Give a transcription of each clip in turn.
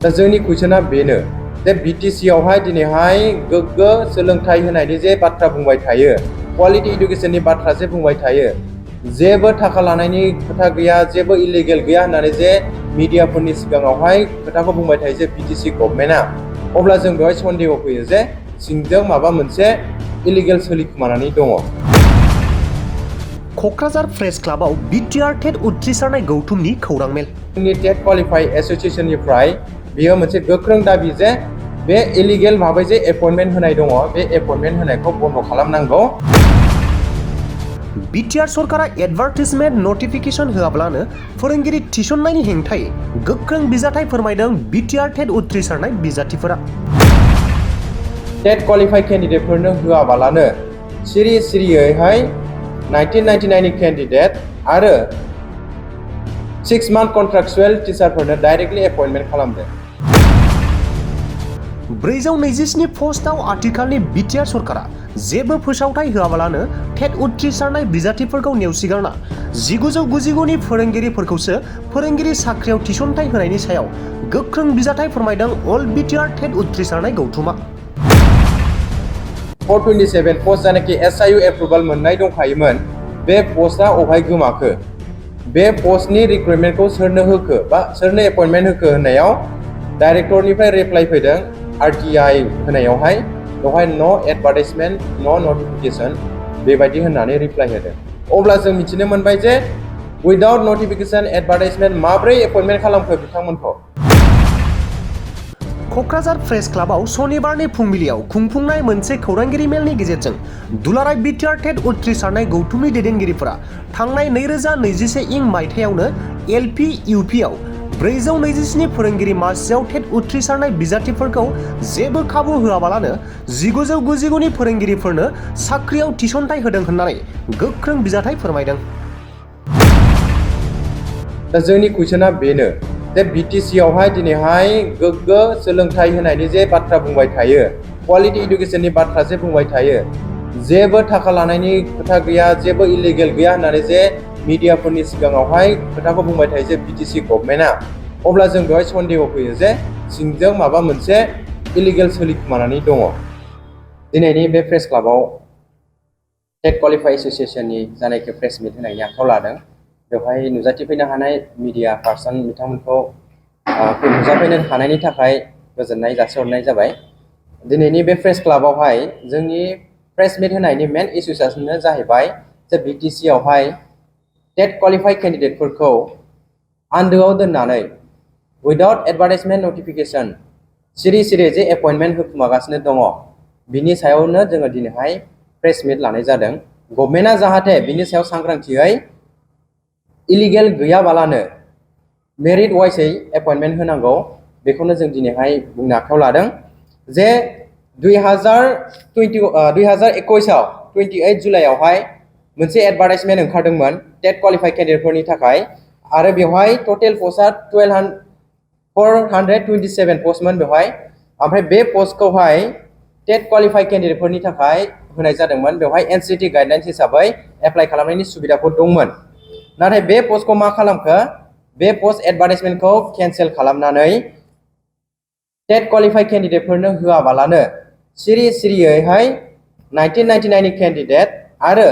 दा जोंनि कुइसना बेनो जे बिटिसि आवहाय दिनैहाय गोग्गो सोलोंथाइ होनायनि जे बाथ्रा बुंबाय थायो, क्वालिटी इडुकेशननि बाथ्रा जे बुंबाय थायो, जेबो थाखा लानायनि खोथा गैया, जेबो इलिगेल गैया होननानै जे मिडियाफोरनि सिगाङावहाय खोथाखौ बुंबाय थायो जे बिटिसि गभर्नमेन्टआ, अब्ला जों बेवहाय सन्देह फैयो जे सिंजों माबा मोनसे इलिगेल सोलिखुमानानै दङ। क'क्राझार प्रेस क्लाबाव बिटिआर टेट उथ्रिसारनाय गौथुमनि खौरां मेल। जोंनि टेट क्वालिफाइ एस'सिएशननिफ्राय बेयो मोनसे गोख्रों दाबि जे बे इलिगेल भाबै जे एपइन्टमेन्ट होनाय दङ, बे एपइन्टमेन्ट होनायखौ बन्द खालामनांगौ। बिटिआर सरकारा एडभार्टाइजमेन्ट नटिफिकेशन होआब्लानो फोरोंगिरि थिसननायनि हेंथायै गोख्रों बिजाथाइ फोरमायदों बिटिआर टेट उथ्रिसारनाय बिजाथिफोरा। टेट क्वालिफाइ केन्डिडेटफोरनो होआबालानो सिरि सिरियैहाय 1999 नि केन्डिडेट आरो 6 मान्थ कन्ट्राक्चुएल टिचारफोरनो डाइरेक्टलि एपइन्टमेन्ट खालामदों। 427 पस्टआव आथिखालनि बिटिआर सरकारा जेबो फोसावथाय होआबालानो टेट उथ्रिसारनाय बिजाथिफोरखौ नेवसिगारना 1999 नि फोरोंगिरिफोरखौसो फोरोंगिरि साख्रियाव थिसनथाइ होनायनि सायाव गोख्रों बिजाथाइ फोरमायदों अल बिटिआर टेट उथ्रिसारनाय गौथुमा। 427 पस्ट जानाखि SIU एप्रुभाल मोननाय दंखायोमोन, बे पस्टआ अबहाय गोमाखो, बे पस्टनि रिक्रुटमेन्टखौ सोरनो होखो बा सोरनो एपइन्टमेन्ट होखो होननायाव डाइरेक्टरनिफ्राय रिप्लाइ फैदों RTI होनायावहाय, बेवहाय न' एडभार्टाइजमेन्ट न' नटिफिकेशन बेबायदि होननानै रिप्लाइ होदों। अब्ला जों मिथिनो मोनबाय जे उइदाउट नटिफिकेशन एडभार्टाइजमेन्ट माब्रै एपइन्टमेन्ट खालामखो बिथांमोनखौ। क'क्राझार प्रेस क्लाबाव सनिबारनि फुंबिलियाव खुंफुंनाय मोनसे खौरांगिरि मेलनि गेजेरजों दुलाराय बिटिआर टेट उथ्रिसारनाय गौथुमनि दैदेनगिरिफोरा थांनाय 2021 मायथाइयावनो LP UPआव 427 फोरोंगिरि मासियाव टेट उथ्रिसारनाय बिजाथिफोरखौ जेबो खाबु होआबालानो 1999 नि फोरोंगिरिफोरनो साख्रियाव थिसनथाइ होदों होननानै गोख्रों बिजाथाइ फोरमायदों। दा जोंनि कुइसना बेनो जे बिटिसि आवहाय दिनैहाय गोग्गो सोलोंथाइ होनायनि जे बाथ्रा बुंबाय थायो, क्वालिटी इडुकेशननि बाथ्रा जे बुंबाय थायो, जेबो थाखा लानायनि खोथा गैया, जेबो इलिगेल गैया होननानै जे मिडियाफोरनि सिगाङावहाय खोथाखौ बुंबाय थायो जे बिटिसि गभर्नमेन्टआ, अब्ला जों बेवहाय सन्देह फैयो जे सिंजों माबा मोनसे इलिगेल सोलिखुमानानै दङ। दिनैनि बे प्रेस क्लाबाव टेट क्वालिफाइ एस'सिएशननि जानाखि प्रेस मिट होनायनि आखायाव लादों, बेवहाय नुजाथिफैनो हानाय मिडिया पार्सन बिथांमोनखौ नुजाफैनो हानायनि थाखाय गोजोननाय जासिहरनाय जाबाय। दिनैनि बे प्रेस क्लाबावहाय जोंनि प्रेस मिट होनायनि मेन इस्युआनो जाहैबाय जे बिटिसि आवहाय टेट क्वालिफाइ केन्डिडेटफोरखौ आन्दोआव दोननानै उइदाउट एडभार्टाइजमेन्ट नटिफिकेशन सिरि सिरि जे एपइन्टमेन्ट होखुमागासिनो दङ, बिनि सायावनो जोङो दिनैहाय प्रेस मिट लानाय जादों। गभर्नमेन्टआ जाहाथे बिनि सायाव सांग्रांथियै इलिगेल गैयाबालानो मेरिट वाइसै एपइन्टमेन्ट होनांगौ, बेखौनो जों दिनैहाय बुंनो आखायाव लादों। जे 2021 आव 28 जुलाइआवहाय मोनसे एडभार्टाइजमेन्ट ओंखारदोंमोन टेट क्वालिफाइ केन्डिडेटफोरनि थाखाय, आरो बेवहाय टटेल पस्टआ 427 पस्टमोन बेवहाय, ओमफ्राय बे पस्टखौहाय टेट क्वालिफाइ केन्डिडेटफोरनि थाखाय होनाय जादोंमोन। बेवहाय NCT गाइडलाइन्स हिसाबै एप्लाइ खालामनायनि सुबिदाफोर दंमोन, नाथाय बे पस्टखौ मा खालामखो, बे पस्ट एडभार्टाइजमेन्टखौ केन्सेल खालामनानै टेट क्वालिफाइ केन्डिडेटफोरनो होआबालानो सिरि सिरियैहाय 1999 नि केन्डिडेट आरो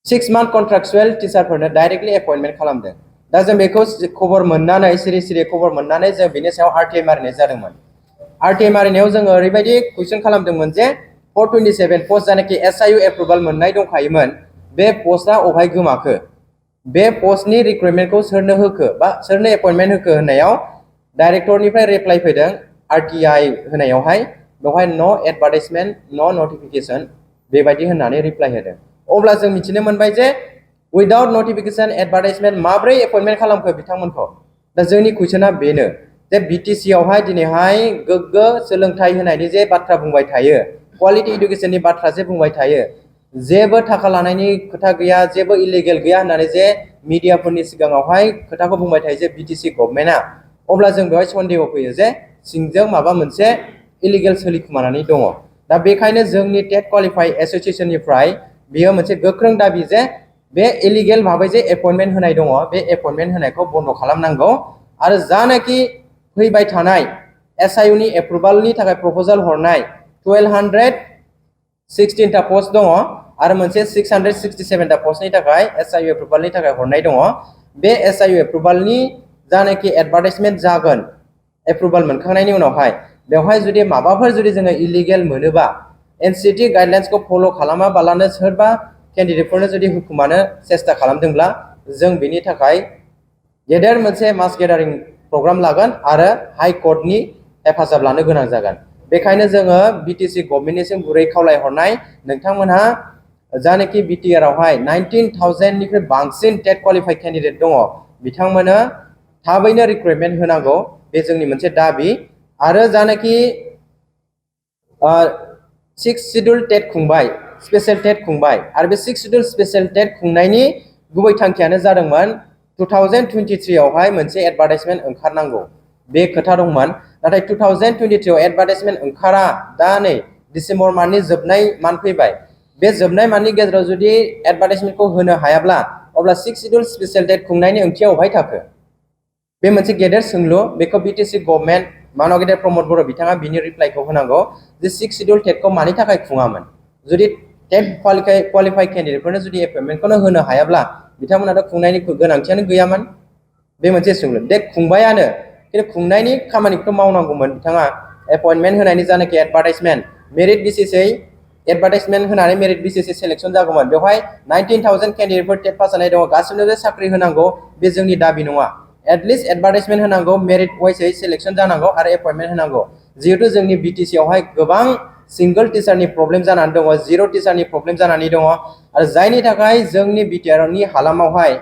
6 मान्थ कन्ट्राक्चुएल टिचारफोरनो डाइरेक्टलि एपइन्टमेन्ट खालामदों। दा जों बेखौ खबर मोननानै सिरि सिरि खबर मोननानै जों बिनि सायाव RTI मारिनाय जादोंमोन। RTI मारिनायाव जोङो ओरैबायदि कुइसन खालामदोंमोन जे 427 पस्ट जानाखि SIU एप्रुभाल मोननाय दंखायोमोन, बे पस्टआ अबहाय गोमाखो, बे पस्टनि रिक्रुटमेन्टखौ सोरनो होखो बा सोरनो एपइन्टमेन्ट होखो होननायाव डाइरेक्टरनिफ्राय रिप्लाइ फैदों RTI होनायावहाय, बेवहाय न' एडभार्टाइजमेन्ट न' नटिफिकेशन बेबायदि होननानै रिप्लाइ होदों। अब्ला जों मिथिनो मोनबाय जे उइदाउट नटिफिकेशन एडभार्टाइजमेन्ट माब्रै एपइन्टमेन्ट खालामखो बिथांमोनखौ। दा जोंनि कुइसना बेनो जे बिटिसि आवहाय दिनैहाय गोग्गो सोलोंथाइ होनायनि जे बाथ्रा बुंबाय थायो, क्वालिटी इडुकेशननि बाथ्रा जे बुंबाय थायो, जेबो थाखा लानायनि खोथा गैया, जेबो इलिगेल गैया होननानै जे मिडियाफोरनि सिगाङावहाय खोथाखौ बुंबाय थायो जे बिटिसि गभर्नमेन्टआ, अब्ला जों बेवहाय सन्देह फैयो जे सिंजों माबा मोनसे इलिगेल सोलिखुमानानै दङ। दा बेखायनो जोंनि टेट क्वालिफाइ एस'सिएशननिफ्राय बेयो मोनसे गोख्रों दाबि जे बे इलिगेल भाबै जे एपइन्टमेन्ट होनाय दङ, बे एपइन्टमेन्ट होनायखौ बन्द खालामनांगौ, आरो जानाखि फैबाय थानाय SIU नि एप्रुभालनि थाखाय प्रपोजाल हरनाय 1216 टा पोस्ट दङ आरो मोनसे 667 टा पोस्टनि थाखाय SIU एप्रुभालनि थाखाय हरनाय दङ बे SIU एप्रुभालनि जानाखि एडभार्टाइजमेन्ट जागोन एप्रुभाल मोनखांनायनि उनावहाय बेवहाय जुदि माबाफोर जुदि जोङो इलिगेल मोनोबा NCT गाइडलाइन्सखौ फलो खालामाबालानो सोरबा केन्डिडेटफोरनो जुदि हुकुमानो सेस्था खालामदोंब्ला जों बेनि थाखाय गेदेर मोनसे मास गेदारिं प्रग्राम लागोन आरो हाई कोर्टनि हेफाजाब लानो गोनां जागोन बेखायनो जोङो BTC गभर्नमेन्टनिसिम गुरै खावलायहरनाय नोंथांमोनहा जानाखि BTR आवहाय 19,000 निफ्राय बांसिन टेट क्वालिफाइड केन्डिडेट दङ बिथांमोननो थाबैनो रिक्रुटमेन्ट होनांगौ बे जोंनि मोनसे दाबि आरो जानाखि 6 शिड्यूल टेट खुंबाय स्पेशल टेट खुंबाय आरो बे 6 शिड्यूल स्पेशल टेट खुंनायनि गुबै थांखियानो जादोंमोन 2023 आवहाय मोनसे एडभार्टाइजमेन्ट ओंखारनांगौ बे खोथा दंमोन नाथाय 2023 आव एडभार्टाइजमेन्ट ओंखारा दा नै डिसेम्बर मान्थनि जोबनाय मान्थ फैबाय बे जोबनाय मान्थनि गेजेराव जुदि एडभार्टाइजमेन्टखौ होनो हायाब्ला अब्ला 6 शिड्यूल स्पेशल टेट खुंनायनि ओंथिया अबहाय थाखो बे मोनसे गेदेर सोंलु बेखौ BTC गभर्नमेन्ट मानव गेदेर प्रमोद बर' बिथाङा बिनि रिप्लाइखौ होनांगौ जे 6 शिड्यूल टेटखौ मानि थाखाय खुङामोन जुदि टेट क्वालिफाइड केन्डिडेटफोरनो जुदि एपइन्टमेन्टखौनो होनो हायाब्ला बिथांमोनाथ' खुंनायनि गोनांथियानो गैयामोन बे मोनसे सोंलु दे खुंबायानो खिन्थु खुंनायनि खामानिखौ मावनांगौमोन बिथाङा एपइन्टमेन्ट होनायनि जानाखि एडभार्टाइजमेन्ट मेरिट बेसिसै एडभार्टाइजमेन्ट होनानै मेरिट बेसिसै सिलेक्शन जागौमोन बेवहाय 19,000 केन्डिडेटफोर टेट पास जानाय दङ गासिनोबो साख्रि होनांगौ बे जोंनि दाबि नङा एटलिस्ट एडभार्टाइजमेन्ट होनांगौ मेरिट वाइसै सिलेक्शन जानांगौ आरो एपइन्टमेन्ट होनांगौ जिहेतु जोंनि BTC आवहाय गोबां सिंगल टिचारनि प्रब्लेम जानानै दङ जिर' टिचारनि प्रब्लेम जानानै दङ आरो जायनि थाखाय जोंनि BTR नि हालामावहाय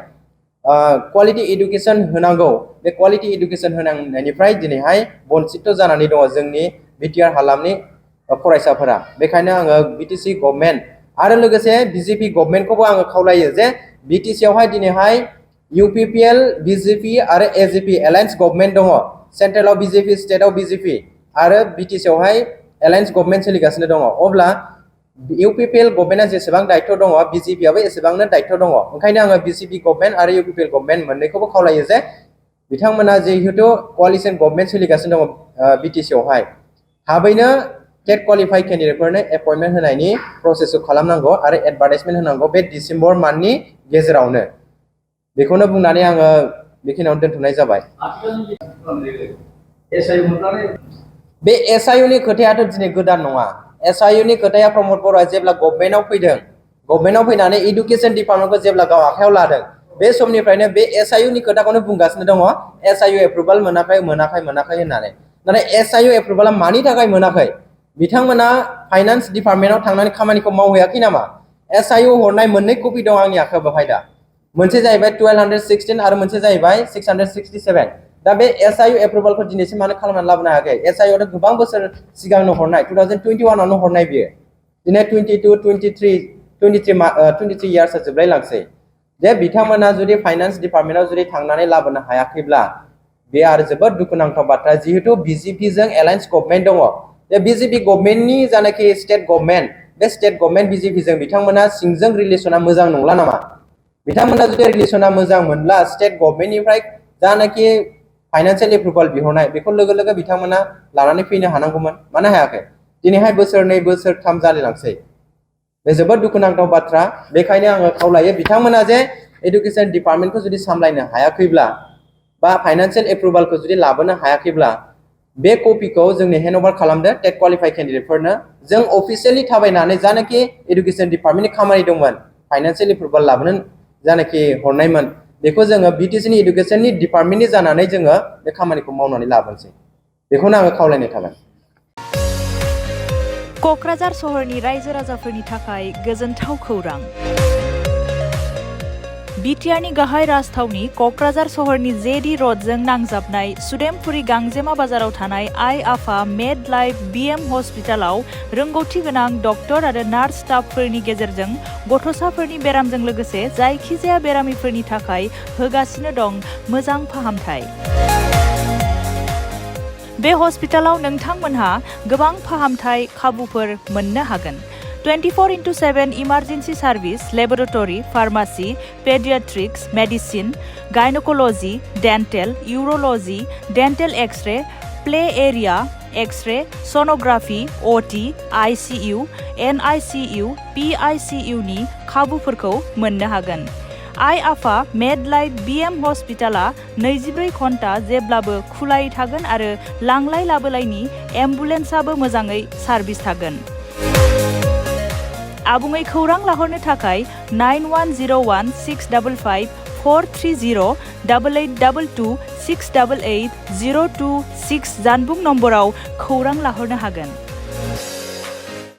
क्वालिटी एडुकेशन होनांगौ बे क्वालिटी एडुकेशन होनांनायनिफ्राय दिनैहाय बन्चित जानानै दङ जोंनि BTR हालामनि फरायसाफोरा बेखायनो आङो BTC गभर्नमेन्ट आरो लोगोसे BJP गभर्नमेन्टखौबो आङो खावलायो जे BTC आवहाय दिनैहाय UPPL BJP आरो AJP एलायन्स गभर्नमेन्ट दङ सेन्ट्रेलाव BJP स्टेटआव BJP आरो BTC आवहाय एलायन्स गभर्नमेन्ट सोलिगासिनो दङ अब्ला UPPL गभर्नमेन्टआ जेसेबां दायित्व दङ BJP आबो एसेबांनो दायित्व दङ ओंखायनो आङो BJP गभर्नमेन्ट आरो UPPL गभर्नमेन्ट मोननैखौबो खावलायो जे बिथांमोना जिहेतु कोआलिशन गभर्नमेन्ट सोलिगासिनो दङ BTC आवहाय थाबैनो टेट क्वालिफाइड केन्डिडेटफोरनो एपइन्टमेन्ट होनायनि प्रसेसखौ खालामनांगौ आरो एडभार्टाइजमेन्ट होनांगौ बे डिसेम्बर मान्थनि गेजेरावनो बेखौनो बुंनानै आङो बेखिनियावनो दोनथ'नाय जाबाय बे SIU नि खोथायाथ' दिनै गोदान नङा SIU नि खोथाया प्रमोद बर'आ जेब्ला गभर्नमेन्टआव फैदों गभर्नमेन्टआव फैनानै एडुकेशन डिपार्टमेन्टखौ जेब्ला गाव आखायाव लादों बे समनिफ्रायनो बे SIU नि खोथाखौनो बुंगासिनो दङ SIU एप्रुभाल मोनाखै होननानै नाथाय SIU एप्रुभाला मानि थाखाय मोनाखै बिथांमोना फाइनान्स डिपार्टमेन्टआव थांनानै खामानिखौ मावहैयाखै नामा SIU हरनाय मोननै कपि दं आंनि आखायाव बेवहाय दा मोनसे जाहैबाय 1216 आरो मोनसे जाहैबाय 667 दा बे SIU एप्रुभालखौ दिनैसिम मानो खालामनानै लाबोनो हायाखै SIU आथ' गोबां बोसोर सिगांनो हरनाय 2021 आवनो हरनाय बियो दिनै 23 इयार्सआ जोबलाय लांसै जे बिथांमोना जुदि फाइनान्स डिपार्टमेन्टआव जुदि थांनानै लाबोनो हायाखैब्ला बे आरो जोबोद दुखुनांथाव बाथ्रा जिहेतु BJP जों एलायन्स गभर्नमेन्ट दङ बे BJP गभर्नमेन्टनि जानाखि स्टेट गभर्नमेन्ट बे स्टेट गभर्नमेन्ट BJP जों बिथांमोना सिंजों रिलेसना मोजां नंला नामा बिथांमोना जुदि रिलेसना मोजां मोनब्ला स्टेट गभर्नमेन्टनिफ्राय जानाखि फाइनान्सियेल एप्रुभाल बिहरनाय बेखौ लोगो लोगो बिथांमोना लानानै फैनो हानांगौमोन मानो हायाखै दिनैहाय बोसोरनै बोसोरथाम जालायलांसै बे जोबोद दुखुनांथाव बाथ्रा बेखायनो आङो खावलायो बिथांमोना जे एडुकेशन डिपार्टमेन्टखौ जुदि सामलायनो हायाखैब्ला बा फाइनान्सियेल एप्रुभालखौ जुदि लाबोनो हायाखैब्ला बे कपिखौ जोंनो हेन्डअभार खालामदो टेट क्वालिफाइड केन्डिडेटफोरनो जों अफिसियेलि थाबायनानै जानाखि एडुकेशन डिपार्टमेन्टनि खामानि दंमोन फाइनान्सियेल एप्रुभाल लाबोनो जानाखि हरनायमोन बेखौ जोङो BTC नि एडुकेशननि डिपार्टमेन्टनि जानानै जोङो बे खामानिखौ मावनानै लाबोनोसै बेखौनो आङो खावलायनाय थाबाय क'क्राझार सहरनि रायजो राजाफोरनि थाखाय गोजोनथाव खौरां BTRनि गाहाय राजथावनि क'क्राझार सहरनि JD र'डजों नांजाबनाय सुदेमपुरि गांजेमा बाजाराव थानाय आइ आफा मेड लाइफ BM हस्पिटालाव रोंगौथि गोनां डक्टर आरो नार्स स्टाफफोरनि गेजेरजों गथ'साफोरनि बेरामजों लोगोसे जायखिजाया बेरामिफोरनि थाखाय होगासिनो दं मोजां फाहामथाय बे हस्पिटालाव नोंथांमोनहा गोबां फाहामथाय खाबुफोर मोननो हागोन 24/7 emergency service, laboratory, pharmacy, paediatrics, medicine, gynaecology, dental, urology, dental x-ray, play area, x-ray, sonography, OT, ICU, NICU, PICU नि खाबुफोरखौ मोननो हागोन। आइ आफा मेडलाइफ बिएम हस्पिटाला 24 घन्टा जेब्लाबो खुलायै थागोन आरो लांलाय लाबोलायनि एम्बुलेन्सआबो मोजाङै सार्भिस थागोन। आबुङै खौरां लाहरनो थाखाय 9101 655 430 8822 688 026 जानबुं नम्बराव खौरां लाहरनो हागोन।